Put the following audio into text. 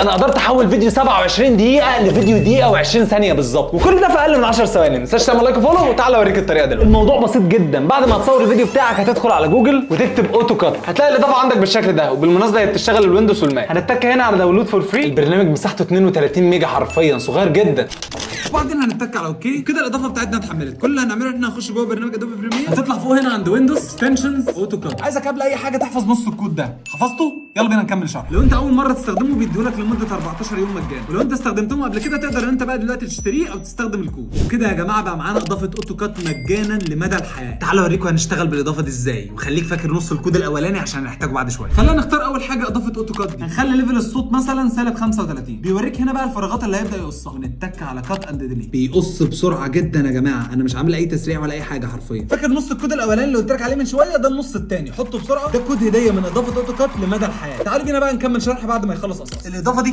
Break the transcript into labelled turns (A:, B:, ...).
A: انا قدرت احول فيديو 27 دقيقة لفيديو دقيقة و20 ثانية بالظبط، وكل ده في اقل من 10 ثواني. ما تنساش تعمل like و follow، وتعالى اوريك الطريقة دلوقتي. الموضوع بسيط جدا. بعد ما تصور الفيديو بتاعك هتدخل على جوجل وتكتب AutoCut، هتلاقي الاضافة عندك بالشكل ده. وبالمناسبة هي بتشتغل ال Windows وال Mac. هنتك هنا على download for free. البرنامج مساحته 32 ميجا، حرفيا صغير جدا.
B: وبعدين هنتك على okay. كده الاضافة بتاعتنا اتحملت. كل اللي هنعمله ان احنا هنخش جوه برنامج Adobe Premiere، هتطلع فوق هنا عند Windows extensions AutoCut. عايزك قبل اي حاجة تحفظ نص الكود ده. حفظته؟ يلا بينا نكمل شرح. لو انت اول مرة تستخدمه بيديهولك لمدة 14 يوم مجانا، ولو انت استخدمتهم قبل كده تقدر ان انت بقى دلوقتي تشتريه او تستخدم الكود. وكده يا جماعة بقى معانا اضافه AutoCut مجانا لمدى الحياه. تعالوا اوريكم هنشتغل بالاضافة دي ازاي، وخليك فاكر نص الكود الاولاني عشان هنحتاجه بعد شويه. خلينا نختار اول حاجة اضافه AutoCut دي. هنخلي level الصوت مثلا سالب 35. بيوريك هنا بقى الفراغات اللي هيبدا يقصها، ونتك على cut and delete. بيقص بسرعة جدا يا جماعه، انا مش عامل اي تسريع ولا اي حاجة حرفيا. فاكر نص الكود الاولاني اللي قلت لك عليه من شويه؟ ده النص الثاني، حطه بسرعه. ده كود هديه من اضافه AutoCut لمدى الحياه. تعالوا بينا بقى نكمل شرح بعد ما يخلص قص. الاضافة دي.